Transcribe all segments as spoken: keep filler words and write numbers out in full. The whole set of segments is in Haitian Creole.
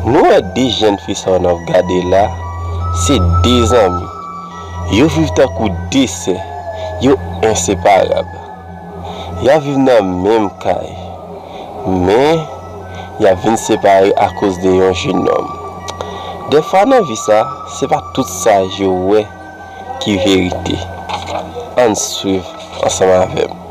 Nou wè de jèn fi sa w n ap gade la, se de zanmi. Yo viv tankou de sè, yo enseparab. Y ap viv nan menm kay, men y ap vin separe akoz de yon jenòm. Dèfwa nan vi sa, se pa tout sa je w wè ki verite. Ann swiv ansanm avè m.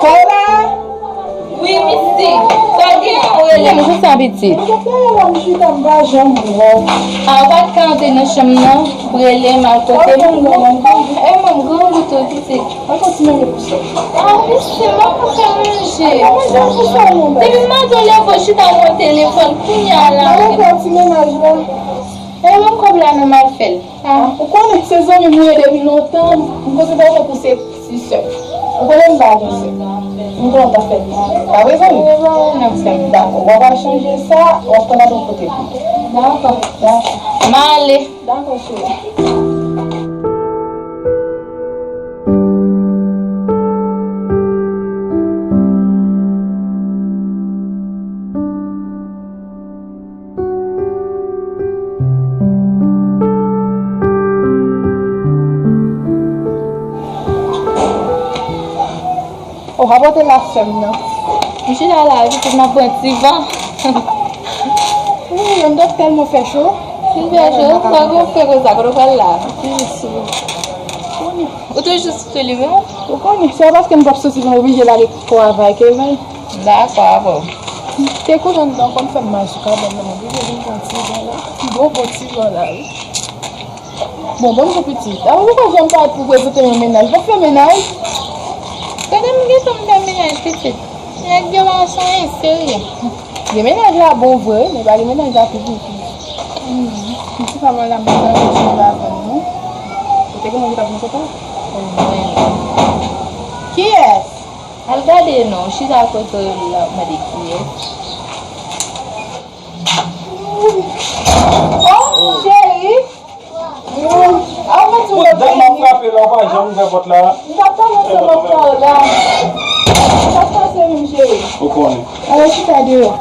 Kola! Wi, misye. Sa w gen pou rele m konsa, pitit? Mwen te rele w, m chita, m pa janm wè w. A, ou pa t ka antre nan chanm nan, pou rele m al kote m? E mwen, m grangou tou, pitit. Mwen kontinye pou sa. A, misye, mwen pa fè manje. Depi maten w leve w chita nan telefòn, kounye a la. Mwen kontinye nan jwa. E menm kòb la, non, m al fè l. A, ou konnen se zanmi m ou ye depi lontan, m konsidere w tankou se ti sè m. Ou konnen m pa gen sè. M konnen w t ap fè l. Pa vre, zanmi? Dakò, w ap al chanje sa, w ap pran l yon kote pou. Dakò. Dakò. M ale. Dakò, cheri. O, w ap pote la sè m nan. M chita la, pitit, m ap pran ti van. Wi, anndan tèlman fè cho. Li fè cho, sa gon fè konsa, kote w pral la? Ou toujou sou telefòn? Ou konnen, se pa paske m p ap soti, m oblije lage travay ke men. Dakò, a bon. Te konnen anndan konn fè m mal sou kabann nan, m oblije vin pran ti van la. Bon, bon ti van la, wi. Bon, bon, m tou pitit. Avan m pa janm parèt pou prezante yon mennaj. W ap fè mennaj? Kote m gentan m fè mennaj, pitit? Nèg yo pa sanyen serye. Gen mennaj la bon vre, men pa gen mennaj la pi pitit. Pitit pa mal la, mwen pa janm la vann, non. Ou te gen moun ki t ap nan kòkò? Kiyès? Al gade non, chita kote w la, w ap mande kiyès. Oh, cheri! Ah, mwen tou. Bon, dat m ap frape la, ou pa janm ouvè pòt la. M t ap pale ansanm ak Carla. Sa k pase menm, cheri? Ou konnen. Ala chita deyò.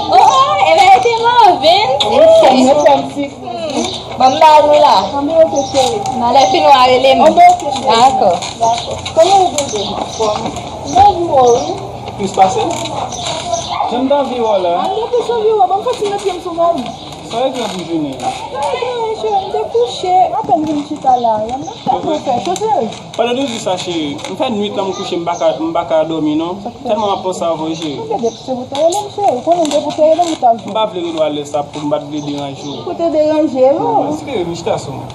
Oh, oh, e ben, e te Marvin. Wi, sè m nan, sè m ti. Hmm. Bon, m ba nou la. Anben, oke, cheri. Nan lè fini, w a rele m. Anben, oke, cheri. Dakò. Dakò. Kòman ou bebe? Anfòm. M anvi wè w, wi. Plis pase? Jan m t anvi wè w la. Anben, plis anvi wè w. Ban m fè ti mete m sou mwen. Sa w regle pou jounen an? Anyen, cheri, m te kouche. Apèn vin chita la. Yon nèg ta pou fè cho, cheri. Pandan de jou sa, cheri, m fè nwit lan m kouche, m pa ka, m pa ka dòmi, non. Tèlman m ap panse avè w, cheri. Ou te depi se pou te rele m, cheri. Ou konnen m te pou te rele m, ou t ap jwenn. M pa vle rele w a lè sa pou m pa t vle deranje w. Pou te deranje, non. Non, espere m, chita sou mwen.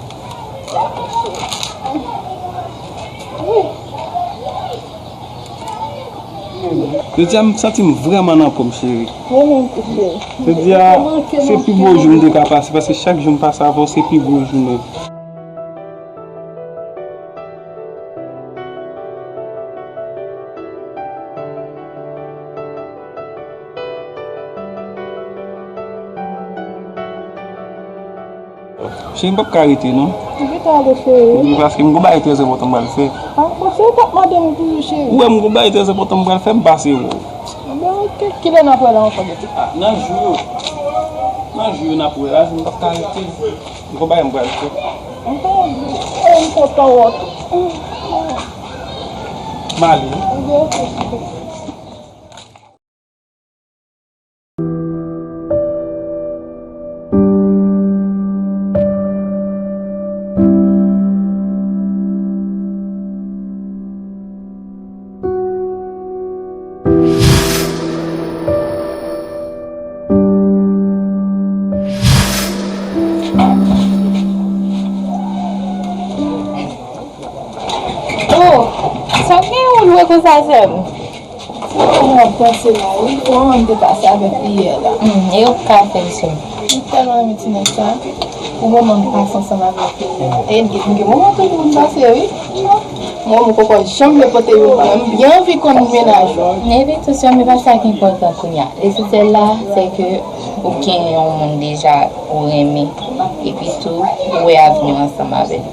Wi. Jodi a, m santi m vrèman nan po m, cheri. Mwen menm tou, cheri. Jodi a, se pi gwo jou m te ka pase, paske chak jou m pase avè w, se pi gwo jou nèt. Cheri, m p ap ka rete, non. Ou gentan ale, cheri. Wi, paske m gon bagay trè enpòtan m pral fè. Ah, bon, se ou k ap mande m toujou, cheri. Ou wè m gon bagay trè enpòtan m pral fè, m pase wè w. Bon, oke. Kilè n ap wè la ankò, pitit? Ah, nan jou yo. Nan jou yo n ap wè la, m p ap ka rete. M gon bagay m pral fè. M kontan wè w tou. M ale wi. Oh, sa w gen yon lwe konsa, sè m? Sa w ap panse la, wi. Kòman m te pase avèk li yè la? Hmm, e ou ka fè l, sè m. M tèlman renmen ti nèg sa. Pou moman m pase ansanm avèk li. E m gen, m gen moman tou pou m pase, wi. Mwen, m poko janm vle pote youn, men m byen anvi konn mennaj ou. Epi tou, sè m, e pa sa ki enpòtan kounye a. Lesansyèl la, se ke ou gen yon moun deja ou renmen. Epi tou, ou wè avni w ansanm avè l.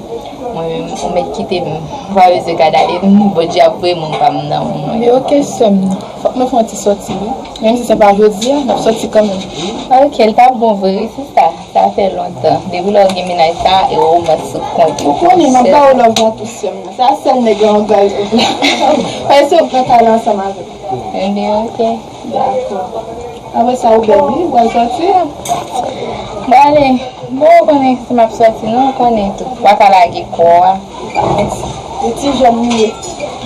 Mwen menm, ou mèt kite m. M pa bezwen gade ale m, Bondye ap voye moun pa m nan men mwen. Men oke, sè m, fòk nou fè yon ti sòti, wi. Menm si se pa jodi a, n ap sòti kanmenm. Oke, l t ap bon vre, wi, sista. Sa fè lontan. Depi lè w gen mennaj sa, e romans sou kont ou. Ou konnen, m ap ba ou love la tou, sè m. Sa sèl nèg yo angaje. Paske w pran talè ansanm avè m. Ebyen, oke. Dakò. Apre sa, ou bèl, wi, ou pral sòti. Bon, ale. Bon, ou konnen si m ap sòti, non, ou konnen tou. W a ka lage kò a. Mèsi. E ti jèn li ye.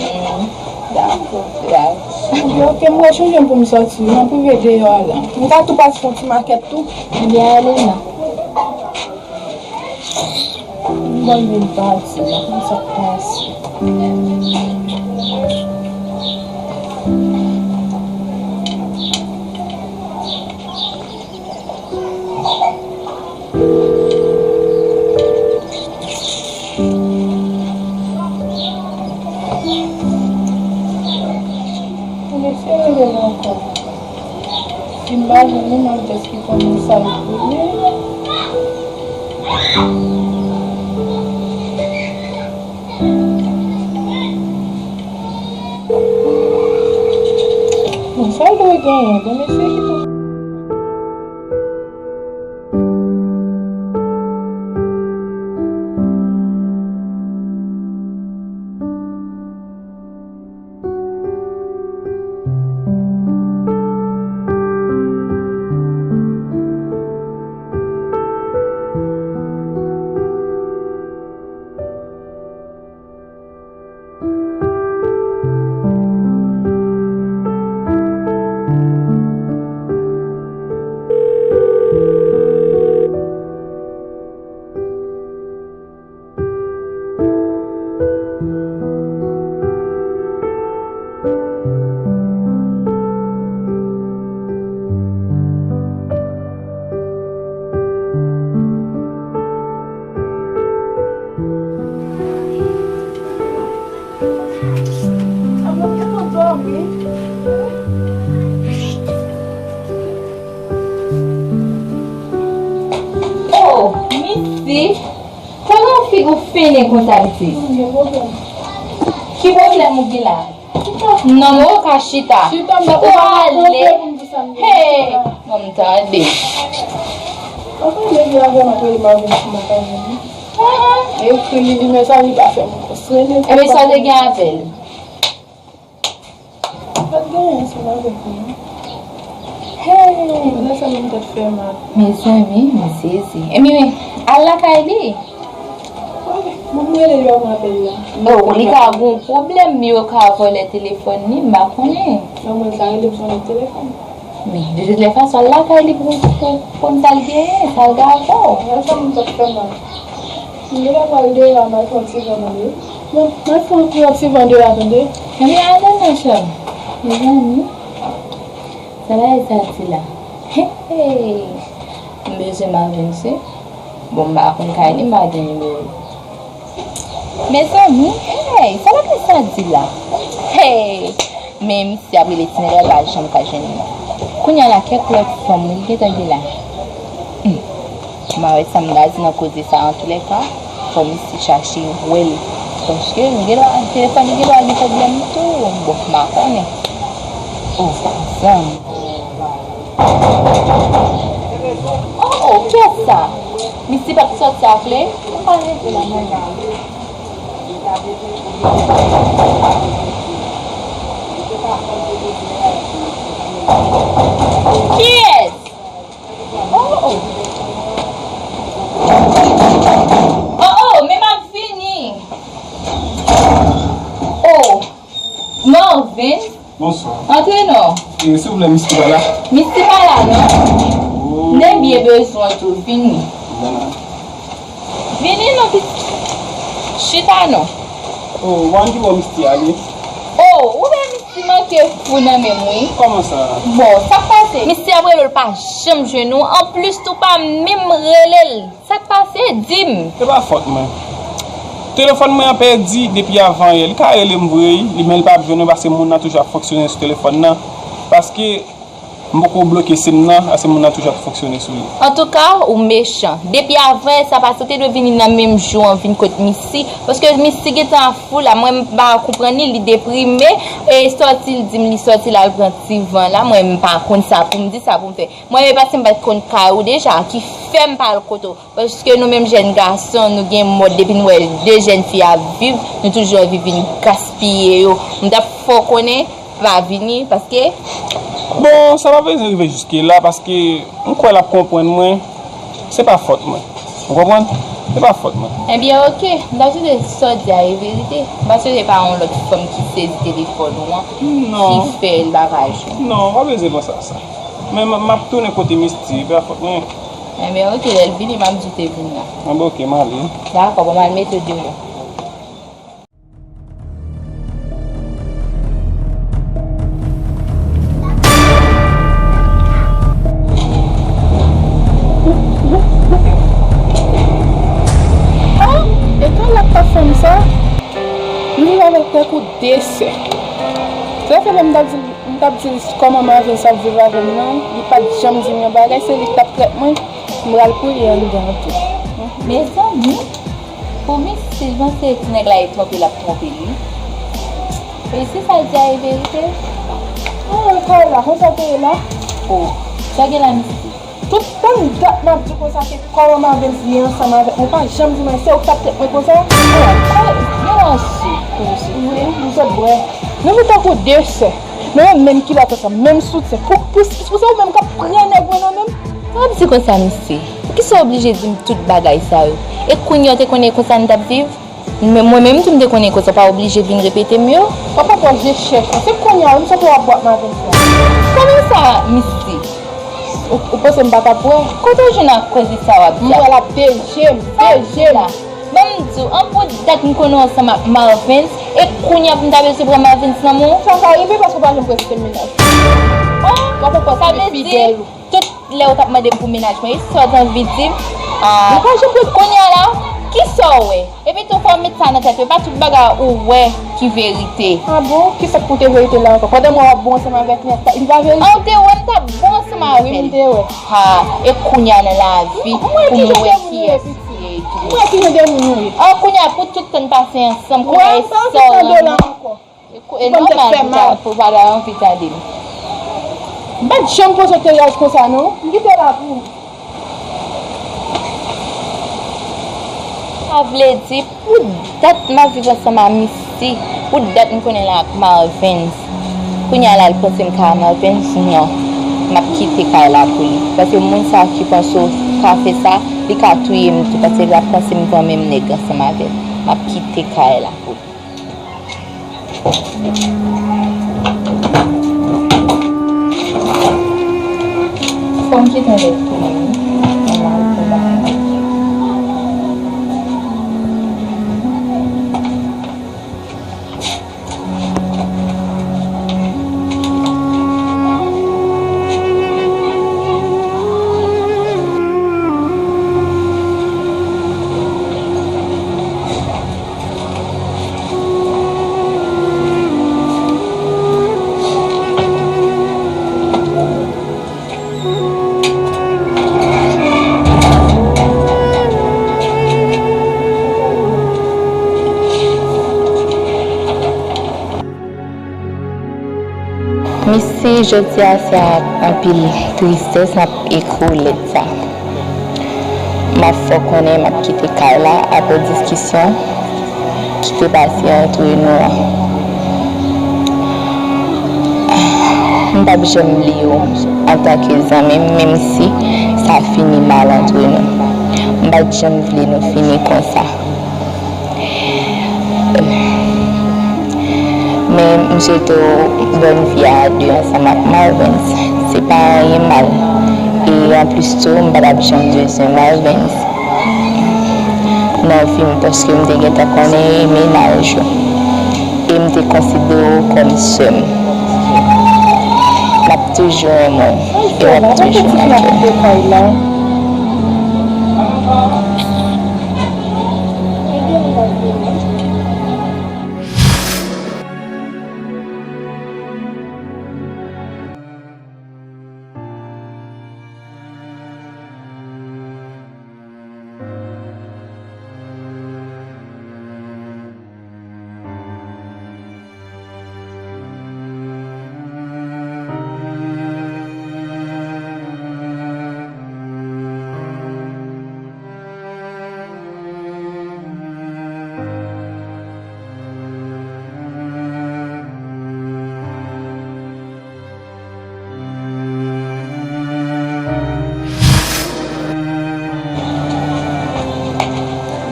Hmm. Dakò. Dakò. Ebyen, oke, m wè chonje m pou m sòti, wi, nan prive deyò a la. M ka tou pase fè yon ti makèt tou. Ebyen, ale non. Mwen vin pati la, kòman sa k pase? Mwen eseye rele l ankò. Si m pa jwenn li, m ap jis ki konnen sa l vle. Bon, sa l dwe genyen? Bon, mesye ki tou. Oh, misi. Kòman w figi w fennen konsa, misi? Ki pwoblèm ou gen la? Non, men ou ka chita. Chita, men ou pa ale. Hey, bon, m tande. Anfen, nèg la vrèman rele m avè m sou mwen pa jwenn li. Ekri li, li mesaj, li pa fè m konsa. Ebyen, sa w te gen avè l? Pa t gen anyen ansanm avèk li, non. Hey! Lè sa menm tèt fè mal. Mezanmi, m sezi. Ebyen, al lakay li. Bon, m rele li, w ap rapèl la. Oh, li ka gon pwoblèm, yo ka vòlè telefòn li, m pa konnen. Nan mwen, sa rele m sou lòt telefòn. Men, de tout lè fason, al lakay li pou, pou, pou konn sa l genyen, sa l gen avè w. Lè sa menm tèt fè mal. M genlè pral deyò a, m al fè yon ti van tande. Bon, m al fè yon ti van deyò a tande. Ebyen, ale non, chè m. Mezanmi, sa bagay sa di la. Hey, hey. M bezwen Marvens wi. Bon, m pa konn kay li, m pa gen nimewo l. Mezanmi, hey, sa bagay sa di la. Hey, men misye ap rele ti nèg la, l pa janm ka jwenn li. Kounye a la, kèk lòt fanm wi, li gentan gen la. Hmm. M a wè sa m ka di nan koze sa, antoulèka, fò misye chache wè l. Paske m gen dwa, telefòn li gen dwa gen pwoblèm tou. Bon, m pa konnen. Oh, zanmi. Oh, oh, kiyès sa? Misty pa t sòti ak li? Ou pa rete la, mwen la. Kiyès? Oh, oh. Oh, oh, men m ap vini. Oh. Marvens. Bonswa. Antre non. E, silvouplè, Misty pa la? Misty pa la, non. Oh. M te byen bezwen tou, vini. Vini non, pitit. Chita non. Oh, w ann ki bò Misty ale? Oh, ou wè Misty manke fou nan men m, wi. Kòman sa? Bon, sa k pase? Misty ap rele w, l pa janm jwenn ou. Anplis, tou pa menm rele l. Sa k pase? Di m. Se pa fòt mwen. Telefòn mwen an pèdi depi avan yè. Li ka rele m vre, wi, li, men li p ap jwenn mwen paske moun nan toujou ap fonksyone sou telefòn nan. Paske m poko bloke sim nan, paske moun nan toujou ap fonksyone sou li. Antouka, ou mechan. Depi avan yè sa pase, ou te dwe vini nan menm jou an, vin kot Misty. Paske Misty gentan ap fou la, mwen m pa konprann li, li deprime. E sòti, li di m li sòti la, l pran ti van la, mwen m pa konn sa pou m di, sa pou m fè. Mwen menm paske m pa t konn kay ou deja, ki fè m pa al kote w. Paske nou menm jèn gason, nou gen mòd, depi nou wè de jèn fi ap viv, nou toujou anvi vin gaspiye yo. M t ap fè w konnen, pa vini, paske... Bon, sa pa bezwen rive jiske la, paske m kwè l ap konprann mwen, se pa fòt mwen. Ou konprann? Se pa fòt mwen. Ebyen, oke, m t ap swete sa w di a e verite. M pa swete pa yon lòt fanm ki sezi telefòn ou an, ki fè l pa ka jwenn. Non, pa bezwen panse a sa. Men m, m ap tounen kote Misty, pa fòt mwen. Enben, oke, lè l vini, m ap di w te vin la. Enben, oke, m ale. Dakò, bon, m al mete w deyò. Ah, e kal ak pa fanm sa? Li viv avèk tèk ou de sè. Sa fè lè m t ap di l, m t ap di l kòman Marvens ap viv avè m nan, li pa t janm di m yon bagay, se li k t ap trèt mwen, m pral priye anndan an tou. Mezanmi, pou Misty, l panse ti nèg la e twonpe l ap twonpe li. E si sa l di a e verite? Ah, Kayla, konsa w te ye la? Oh, sa gen la, Misty? Tout tan dat m ap di w konsa ke kòman Marvens ye ansanm avèk mwen, ou pa janm di mwen se ou k t ap trèt mwen konsa. Gen yon sou pou misye. Wi, m sot bwè. Nou vin tankou de sè. Nou menm, menm kilòt ansanm, menm soutyen. Pou, pou, pou se ou menm k ap pran nèg mwen nan men m? Pa di konsa, Misty. Poukisa w oblije di m tout bagay sa yo? E kounye a w te konnen konsa n t ap viv? Men mwen menm tou m te konnen konsa, w pa oblije vin repete m yo. W ap ankò je chèch ou. Se kounye a wi m santi w ap bwè ak Marvens la. Kòman sa, Misty? Ou, ou panse m pa t ap bwè? Kote w jwenn ak koze sa w ap di a? M bwè l ap deje m, deje m. Ban m di w, an pou dat m konnen w ansanm ak Marvens, e kounye a pou m ta bezwen pran Marvens nan men w? Sa ka rive paske w pa janm prezante m mennaj. Oh, w ap ankò sa vle di, fidèl ou. Tout lè ou t ap mande m pou mennaj mwen, e sa w t anvi di m? Ah, kounye a la, kisa w wè? Epi tou fò w met sa nan tèt ou, e pa tout bagay ou wè ki verite. Ah bon? Kisa k pou te verite la ankò? Pandan m wè w ap bon ansanm avèk li, li pa verite? Ah, ou te wè m t ap bon ansanm avè l? Wi, m te wè. Ha, e kounye a nan lavi pou m wè kiyès li ye tou. M wè ki jan de moun ou ye. Ah, kounye a pou tout tan n pase ansanm, kounye a e sa w renmen. E kou-, e nòmal pou ta, pou pa ta anvi tande m. M pa t janm panse w te raz konsa non. M kite la pou ou. Sa vle di, pou dat m ap viv ansanm a Misty, pou dat m konnen l ak Marvens. Kounye a la, l panse m ka a Marvens? Non. M ap kite kay la pou li. Paske moun sa ki panse w ka fè sa, li ka touye m tou, paske l ap panse m pran menm nèg ansanm avè l. M ap kite kay la pou li. Fò m kite anlè tou, wi. Mwen mal pou bagay. Jodi a, se ak anpil tristès m ap ekri w lèt sa. M ap fè w konnen m ap kite kay la apre diskisyon ki te pase antre nou an. M p ap janm bliye w antanke zanmi m, menm si sa fini mal antre nou. M pa t janm vle nou fini konsa. Men m swete w bòn vi a de ansanm ak Marvens. Se pa anyen mal. E anplis tou, m pa t ap janm bezwen Marvens nan vi m, paske m te gentan konnen mennaj ou. E m te konsidere w kòm sè m. M ap toujou renmen w. E w ap toujou manke m.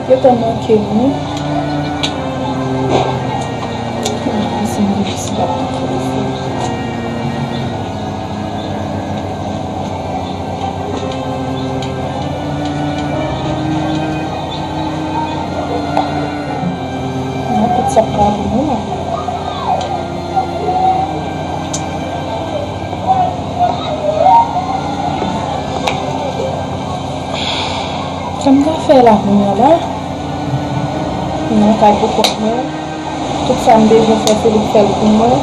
Yo ta manke m wi. Mwen panse m difisil ap tou travèse. Nan tout sa k ka vini la. Sa m ka fè la kounye a la? Mwen nan kay pou kont mwen. Tout sa m bezwen fè, se li k fè l pou mwen.